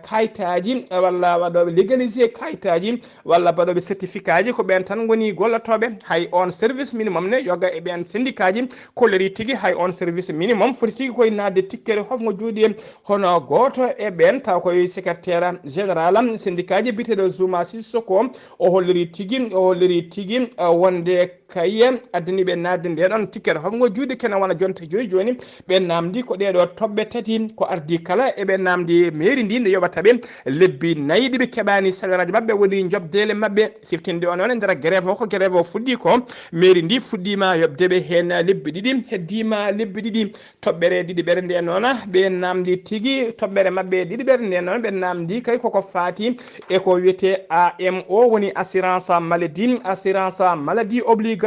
kayitaaji, walla waɗooɓe légalisé kayitaaji, walla baɗooɓe certificat ji, ko ɓeen tan ngoni gollotooɓe. Hay oon service minimum ne, yoga e ɓeen syndicat ji, kolleri tigi hay oon service minimum foti tigi koye naatde tikkere hofngo juuɗe hono gooto e ɓeen, taw koye secrétaire général syndicat ji biyeteeɗo Zuma Sissoko. O holliri tigi, o holliri tigi, eh, wonde kaye addani ɓe naatde ndee ɗoon tikkere hofngo juuɗe kene wona jonte joyi jooni. Ɓe naamndi ko ɗee ɗoo toɓɓe tati ko ardii kala, eɓe naamndi mairie ndi nde yoɓata ɓe lebbi nayi ɗi ɓe keɓaani salaireaji maɓɓe, woni jobdeele maɓɓe. Siftinde o noon e nder grève o, ko grève o fuɗɗii ko, mairie ndi fuɗɗiima yoɓde ɓe heen lebbi ɗiɗi, heddiima lebbi ɗiɗi. Toɓɓere ɗiɗiɓere nde noon, ɓe naamndi tigi toɓɓere maɓɓe ɗiɗiɓere nde noon, ɓe naamndi kay koko faati e ko wiyetee A M O, woni assurance maladie, assurance maladie obligatoire.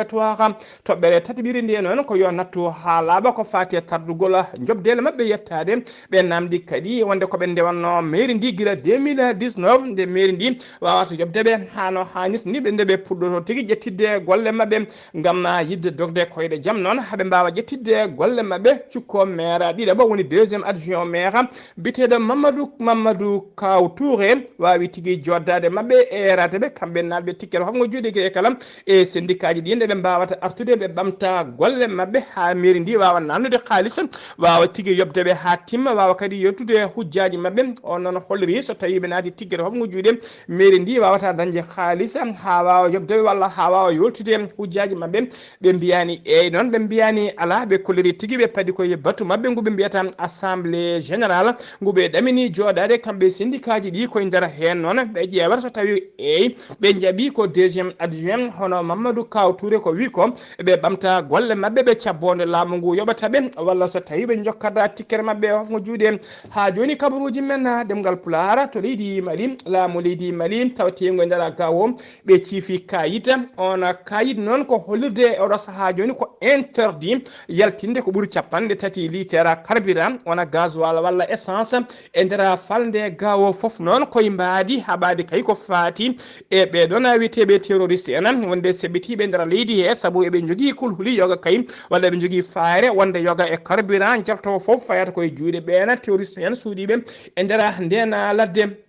Toɓɓere tatiɓire nde noon ko yo nattu haa laaɓa ko faati e tardugol jobdeele maɓɓe yettaade. Ɓe naamndi kadi wonde ko ɓe ndewannoo mairie ndi gila deux mille dix-neuf, nde mairie ndi waawata yoɓde ɓe haa no haanirta ni, ɓe nde ɓe puɗɗotoo tigi ƴettitde golle maɓɓe ngam yiɗde dogde koyɗe jam noon, haa ɓe mbaawa ƴettitde golle maɓɓe. Cukko maire ɗiɗaɓo, woni deuxième adjoint au maire, biyeteeɗo Mamadou, Mamadou Kaw Touré, waawi tigi joddaade maɓɓe e raade ɓe, kamɓe naatɓe tikkere hofngo juuɗe e kala e syndicat ji ɗi, nde ɓe mbaawata artude, ɓe ɓamta golle maɓɓe haa mairie ndi waawa naamnude kaalis, waawa tigi yoɓde ɓe haa timma, waawa kadi yettude hujjaaji maɓɓe. On noon holliri so tawii ɓe naati tikkere hofngo juuɗe, mairie ndi waawata dañde kaalis haa waawa yoɓde ɓe walla haa waawa yoltude hujjaaji maɓɓe. Ɓe mbiyaani eey noon, ɓe mbiyaani alaa, ɓe kolliri tigi, ɓe padi koye batu maɓɓe ngu ɓe mbiyata assemblée générale, ngu ɓe ɗamini jooɗaade kamɓe syndicat ji ɗi koye nder heen noon. Ɓe ƴeewata so tawii eey, ɓe njaɓi ko deuxième adjoint hono Mamadou Kaw Touré ko wi ko, ɓe ɓamta golle maɓɓe, ɓe cabboonde laamu ngu yoɓata ɓe, walla so tawii ɓe njokkata tikkere maɓɓe hofngo juuɗe. Haa jooni kabaruuji men, ah, ɗemngal Pulaar to leydi Mali, laamu leydi Mali tawteengo e nder gawo, ɓe ciifi kayit. On kayit noon ko hollirde e oɗo sahaa jooni ko interdit yaltinde ko ɓuri capanɗe tati litere carburant, wona gasoil walla essence, e nder falnde gawo fof noon koye mbaadi haɓaade kay ko faati e ɓee ɗoon wiyeteeɓe terroriste en, wonde seɓɓitiiɓe nder leydi he, sabu eɓe njogii kulhuli yoga kay, walla eɓe njogii faayre wonde yoga e carburant jalto fof fayata koye juuɗe ɓeen terroriste en suuɗiiɓe e nder ndeen ladde.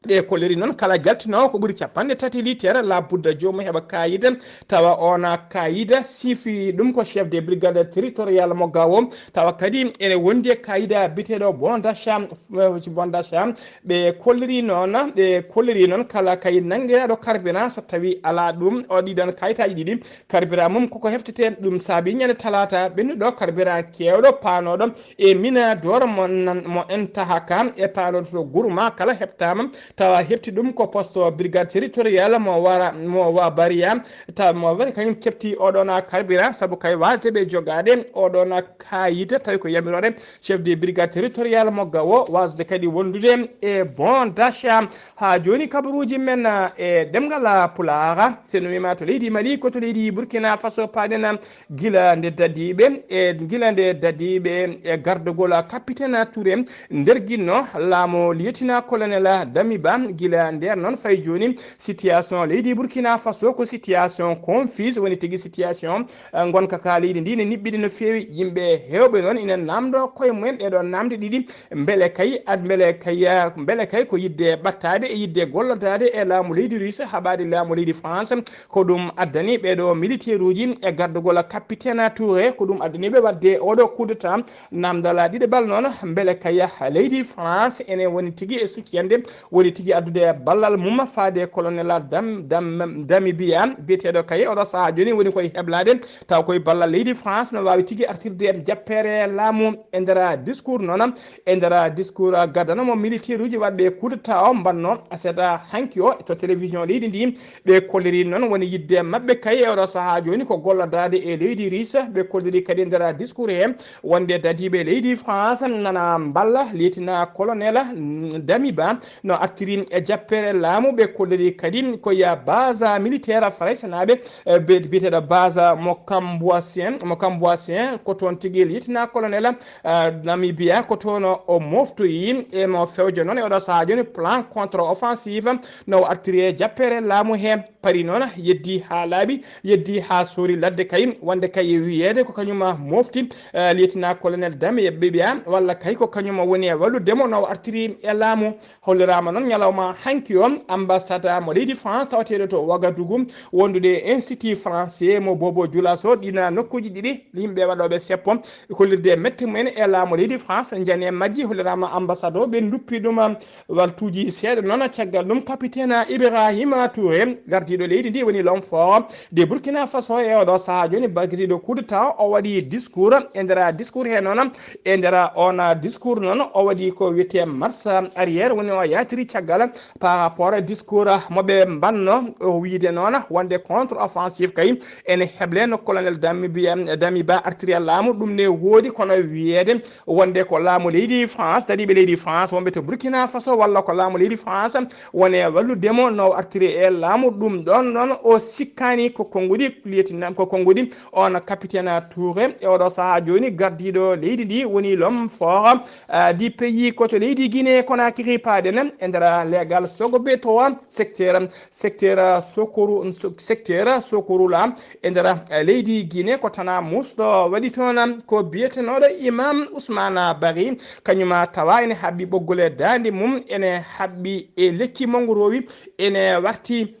Ɓe kolliri noon kala jaltinoowo ko ɓuri capanɗe tati litere, labudda joomum heɓa kayit, tawa oon kayit siifi ɗum ko chef de brigade territorial mo Gao, tawa kadi ene wondi e kayit biyeteeɗo bon d'achat, eh, bon d'achat. Ɓe kolliri noon, ɓe kolliri noon kala kay nanngeeɗo carburant so tawii alaa ɗum, o ɗiɗon kayitaaji ɗiɗi, carburant mum koko heftetee. Ɗum saabi ñande talaata ɓennuɗo carburant keewɗo paanooɗo e mina dooro mo nan-, mo Ntahaka e paanooɗo to Gurma kala heɓtaama, tawa heɓti ɗum ko poste brigade territorial mo wara, mo wa Bariya, tawa mo wari kañum keɓti oɗon carburant, sabu kay waasde ɓe jogaade oɗon kayit, tawi ko yamiroore chef de brigade territorial mo Gao, waasde kadi wondude e bon d'achat. Haa jooni kabaruuji men, eh, e ɗemngal Pulaar, so en wiima to leydi Mali, ko to leydi Burkina Faso paaɗen, gila nde dadiiɓe, e gila nde dadiiɓe e gardagol capitaine Touré nderginno laamu lieutenant colonel Damiba, gila ndeen noon fayi jooni situation leydi Burkina Faso ko situation confuse, woni tigi situation, eh, ngonka ka leydi ndi ne niɓɓiɗi no feewi. Yimɓe heewɓe noon ina naamndo koye mumen ɗee ɗoo naamnde ɗiɗi, mbele kay, ad-, mbele kay, eh, mbele kay ko yiɗde ɓattaade e yiɗde gollodaade e laamu leydi Russe, haɓaade laamu leydi France. Ko ɗum addani ɓee ɗoo militaire uji e gardagol capitaine Touré, ko ɗum addani ɓe waɗde oɗo coup d'État. Naamndal ɗiɗaɓal noon, mbele kay leydi France ene woni tigi e sukkiyande, woni tigi addude ballal mum faade colonel Dam-, Dam-, Damiba, biyeteeɗo kay oɗo sahaa jooni woni koye heblaade, taw koye ballal leydi France no waawi tigi artirde jappeere laamu. E nder discours noon, e nder discours gadano mo militaire uji waɗɓe coup d'État o mbaɗno aset hanki o to télévision leydi ndi, ɓe kolliri noon woni yiɗde maɓɓe kay e oɗo sahaa jooni ko gollodaade e leydi Russe. Ɓe kolliri kadi e nder discours he wonde dadiiɓe leydi France nana mballa lieutenant colonel, mm, Damiba no arti artiri e jappere laamu. Ɓe kolliri kadi ko ya base militaire Faraysenaaɓe, eh, be-, biyeteeɗo base mo Kamboisien, mo Kamboisien, ko toon tigi lieutenant colonel, eh, Namibia, ko toon o moftoyi. E mo fewjo noon e oɗo sahaa jooni plan contre offensive no artiri e jappere laamu he. Paris noon yeddi haa laaɓi, yeddi haa soori ladde kay, wonde kay wiyeede ko kañum mofti, eh, lieutenant colonel Dame Biya, walla kay ko kañum woni e wallude mo no artiri e laamu. Holliraama noon ñalawma hanki o, ambassade mo leydi France tawateeɗo to Ouagadougou, wondude e Institut Français mo Bobo Dioulasso, ɗina nokkuuji ɗiɗi, yimɓe waɗooɓe seppo, kollirde mette mumen e laamu leydi France, njani e majji. Holliraama ambassade o, ɓe nduppi ɗum, waltuuji seeɗa noon. Caggal ɗum, capitaine Ibrahima Touré, gardiiɗo leydi ndi, woni l'homme fort de Burkina Faso e oɗo sahaa jooni, gardiiɗo coup d'État, o waɗi discours. E nder discours he noon, e nder on discours noon, o waɗi ko wiyetee marche arrière, woni o yaatiri caggal par rapport e discours mo ɓe mbanno, o wiide noon wonde contre offensive kay ene heble no colonel Damibi, Damiba artiri e laamu. Ɗum ne woodi, kono wiyeede wonde ko laamu leydi France, dariiɓe leydi France wonɓe to Burkina Faso, walla ko laamu leydi France woni e wallude mo no artiri e laamu. Ɗum ɗoon noon o sikkaani ko konnguɗi, lieutenant, ko konnguɗi on capitaine Touré. E oɗo sahaa jooni, gardiiɗo leydi ndi woni l'homme fort, ah, du pays, ko to leydi Guinée Conakry paaɗen. E nder leegal Sogo B trois, secteur, secteur Sokoro, secteur Sokorula, e nder, eh, leydi Guinée, ko tanaa muusɗo waɗi toon, ko biyetenooɗo Imam Ousmane Bari, kañum tawa ene haɓɓi ɓoggol e daande mum, ene haɓɓi e lekki mongoroowi, ene warti.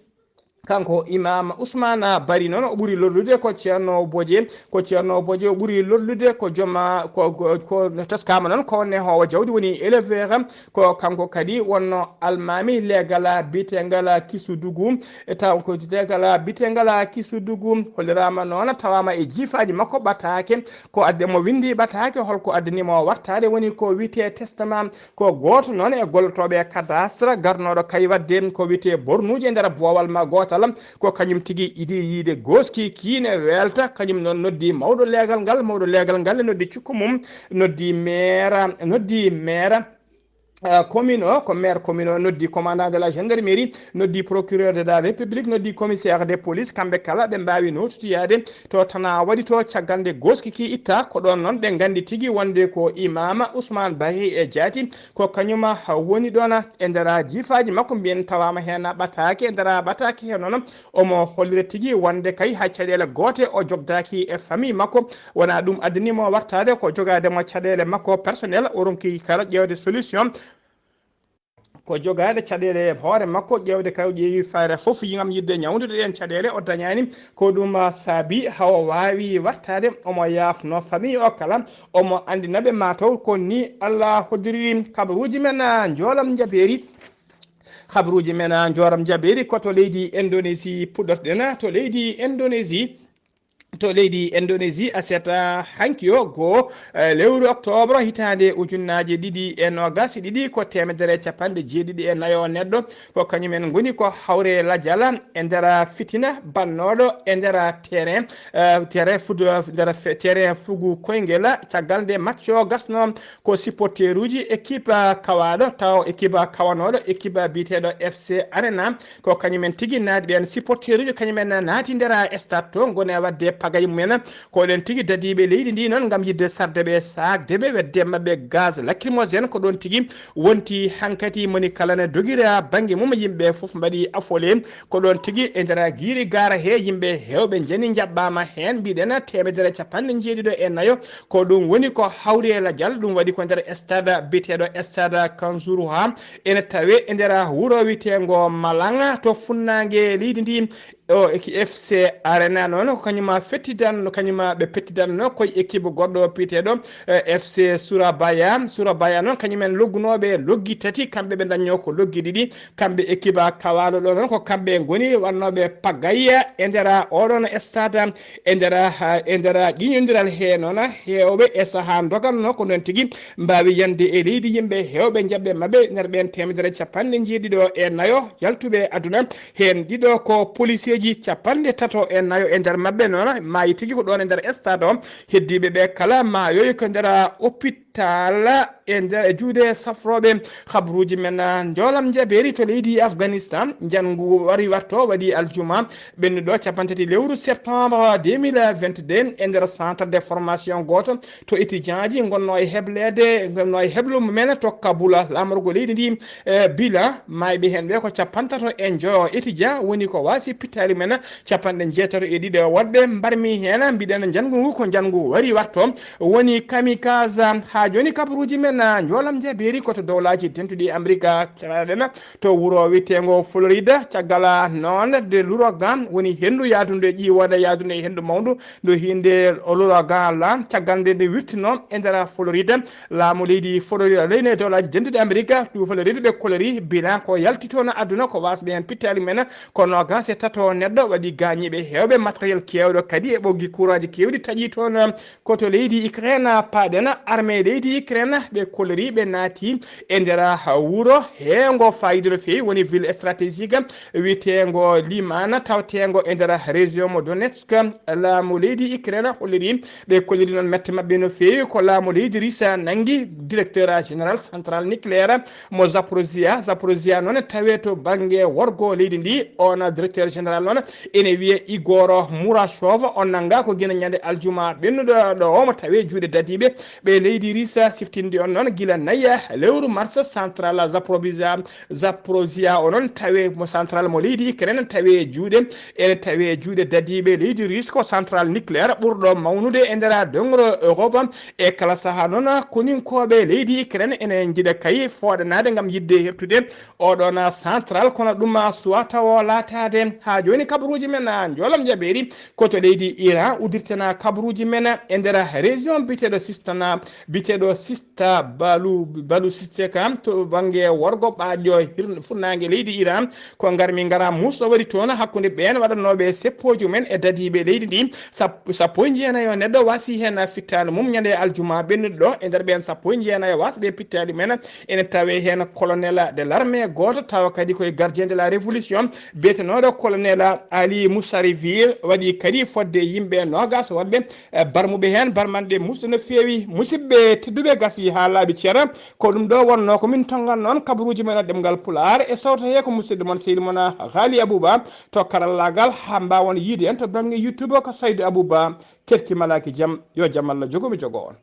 Kanko Imam Ousmane Bari noon, o ɓuri lorlude ko Ceerno Boje, ko Ceerno Boje o ɓuri lorlude ko jooma, ko, ko, ko no teskaama noon, ko nehoowo jawdi, woni éleveur, ko kanko kadi wonno almaami leegal biyeteegal Kisudugu, e taw ko leegal biyeteegal Kisudugu. Holliraama noon, tawaama e jiifaaji makko ɓataake, ko addi mo winndi ɓataake, holko addani mo wartaade, woni ko wiyetee testament. Ko gooto noon e gollotooɓe cadastre garnooɗo kay waɗde ko wiyetee bornuuji e nder boowal ma gootal, ko kañum tigi idi yiide gooski kii ne welta, kañum noon noddi mawɗo leegal ngal, mawɗo leegal ngal ne noddi cukko mum, noddi maire, noddi maire, eh, commune o, ko maire commune o, noddi commandant de la gendarmerie, noddi procureur de la République, noddi commissaire de police, kamɓe kala ɓe mbaawi noototiyaade to tanaa waɗi to caggal nde gooski kii itta. Ko ɗoon noon ɓe nganndi tigi wonde ko Imam Ousmane Bari e jaati, ko kañum woni ɗoon e nder jiifaaji makko, mbiyen tawaama heen ɓataake, e nder ɓataake heen noon omo hollira tigi wonde kay hay caɗeele goote o jogdaaki e famille makko. Wonaa ɗum addani mo wartaade, ko jogaade mo caɗeele makko personnel, o ronki kala ƴeewde solution. Ko jogaade caɗeele hoore makko, ƴeewde kay o ƴeewi fayre fof ngam yiɗde ñawndude ɗeen caɗeele, o dañaani. Ko ɗum, ah, saabi hawo waawi wartaade, omo yaafno famille o kala, omo anndina ɓe mataw ko ni Allah hoddiri. Kabaruuji men, ah, njoolam njabeeri. Kabaruuji men, ah, njoolam njabeeri ko to leydi Indonésie puɗɗotoɗen, to leydi Indonésie. To leydi Indonésie, aset, ah, hanki o, goo, eh, lewru octobre hitaande ujunnaaje ɗiɗi e noogas e ɗiɗi, ko teemedere e capanɗe jeeɗiɗi e nayo neɗɗo, ko kañumen ngoni ko hawre lajal e nder fitina bannooɗo e nder terrain, eh, terrain foot, nder fe-, terrain fugu koyngel, caggal nde match o gasno. Ko supporteruuji équipe, ah, kawaaɗo, taw équipe kawanooɗo, équipe biyeteeɗo F C Arena, ko kañumen tigi naati ɓeen. Supporteruuji kañumen naati nder stade to, ngoni e waɗde pagay mumen. Ko ɗeen tigi dadiiɓe leydi ndi noon ngam yiɗde sarde ɓe, saakde ɓe, wedde maɓɓe gaz lacrymogène. Ko ɗoon tigi wonti hankati, moni kala ne dogira bannge mum, yimɓe fof mbaɗi affolé. Ko ɗoon tigi e nder giiri gaara he, yimɓe heewɓe njani njaɓɓaama heen, mbiɗen teemedere e capanɗe njeeɗiɗo e nayo. Ko ɗum woni ko hawri e lajal, ɗum waɗi ko nder stade biyeteeɗo stade Kanjuruha, ene tawe e nder wuro wiyeteengo Malanga to funnaange leydi ndi. O F C Arena noon ko kañum fettidan, kañum ɓe pettidanno koye équipe goɗɗo biyeteeɗo, eh, F C Surabaya. Surabaya noon kañumen loggunooɓe loggi tati, kamɓe ɓe dañño ko loggi ɗiɗi. Kamɓe équipe kawaaɗo ɗo noon ko kamɓe ngoni waɗnooɓe pagay e nder oɗon stade, e nder, e nder ƴiiñondiral he noon heewɓe e sahaa ndoganno ko noon tigi mbaawi yande e leydi yimɓe heewɓe njaɓɓe maɓɓe nder ɓeen teemedere capanɗe njeeɗiɗo e nayo yaltuɓe aduna. Heen ɗiɗo ko policier ji capanɗe tato e nayo e nder maɓɓe noon maayi tigi ko ɗoon e nder stade o. Heddiiɓe ɓe kala maayoyi ko nder hôpital e nder e juuɗe safrooɓe. Habruuji men, ah, njoolam njabeeri to leydi Afghanistan. Njanngu wari watto waɗi aljuma ɓennuɗo capanɗe tati lewru septembre deux mille vingt-deux e nder centre de formation gooto to étudiant ji ngonno e hebleede, ngonno e heblo mumen to Kabul. Laamorgo leydi ndi, eh, bila maayɓe heen ɓe ko capanɗe tato e njoyo étudiant woni ko waasi pittaali men. Capanɗe jeetato e ɗiɗo woɗɓe mbarmi heen, mbiɗen njanngu ngu ko njanngu wari watto, woni kamikaze. Haa jooni kabaruuji men, ah, njoolam njabeeri ko to dowlaaji dentuɗi Amerika, keɗaɗen to wuro wiyeteengo Florida, caggal noon de l'ouragan woni henndu yaadundu e ƴiiwoonde yaadundu e henndu mawndu, ndu hiinde l'ouragan la, caggal nde nde wirtino e nder Florida, laamu leydi Florida, leydi dowlaaji dentuɗi Amerika, ɗum Florida ɓe kolori bilan ko yalti toon aduna ko waasɓe heen pittaali men, ko noogaas e tato neɗɗo waɗi gaañiiɓe heewɓe, matériel keewɗo kadi e ɓoggi kuuraaji keewɗi taƴi toon. Ko to leydi Ukraine paaɗen, armée leydi Ukraine ɓe kolori ɓe naati e nder wuro heewngo faayiida no feewi, woni ville stratégique wiyeteengo Liman, tawteengo e nder région mo Donetsk. Laamu leydi Ukraine holliri ɓe kolliri noon mette maɓɓe no feewi ko laamu leydi Russie nanngi directeur général central nucléaire mo Zaporizhia. Zaporizhia noon tawe to bannge worgo leydi ndi, on directeur général noon ene wiyee Igor Murashov. On nannga ko gila ñande aljuma ɓennuɗo ɗo omo tawe juuɗe dadiiɓe ɓe leydi Russie. Siftinde on noon gila nayi lewru mars central Zaporizhia, Zaporizhia o noon tawe mo central mo leydi Ukraine tawe juuɗe, ene tawe juuɗe dadiiɓe leydi Russie. Ko central nucléaire ɓurɗo mawnude e nder doŋro Europe. E kala sahaa noon koninkooɓe leydi Ukraine ene njiɗa kay fooɗanaade ngam yiɗde hertude oɗon central, kono ɗum suwata o laataade. Haa jooni kabaruuji men, ah, njoolam njabeeri ko to leydi Iran uddirtena kabaruuji men e nder région biyeteeɗo Sistana, biyeteeɗo Sista Balu, Baluchistan to bannge worgo ɓaaƴo hir-, funnaange leydi Iran. Ko ngarmi ngara muusɗo waɗi toon hakkunde ɓeen waɗannooɓe seppooji mumen e dadiiɓe leydi ndi. Sap-, sappo e jeenayo neɗɗo waasi heen fittaandu mum ñande aljuma ɓennuɗo ɗo. E nder ɓeen sappo e jeenayo waasɓe pittaali men ene tawe heen colonel de l'armée gooto tawa kadi koye gardien de la révolution biyetenooɗo colonel Ali Moussarivi, waɗi kadi fodde yimɓe noogaas woɗɓe, eh, barmuɓe heen, barmanɗe muusɗe no feewi. Musidɓe tedduɓe, gasi haa laaɓi cer. Ko ɗum ɗo wonnoo ko min tonngan noon kabaruuji men e ɗemngal Pulaar e sawto hee ko musidɗo mon sehil mon Haali Abuba to karallaagal haa mbaawon yiide en to bannge YouTube ko Saydu Abuba. Certi malaaki jam, yo jam Allah jogo mi jogo on.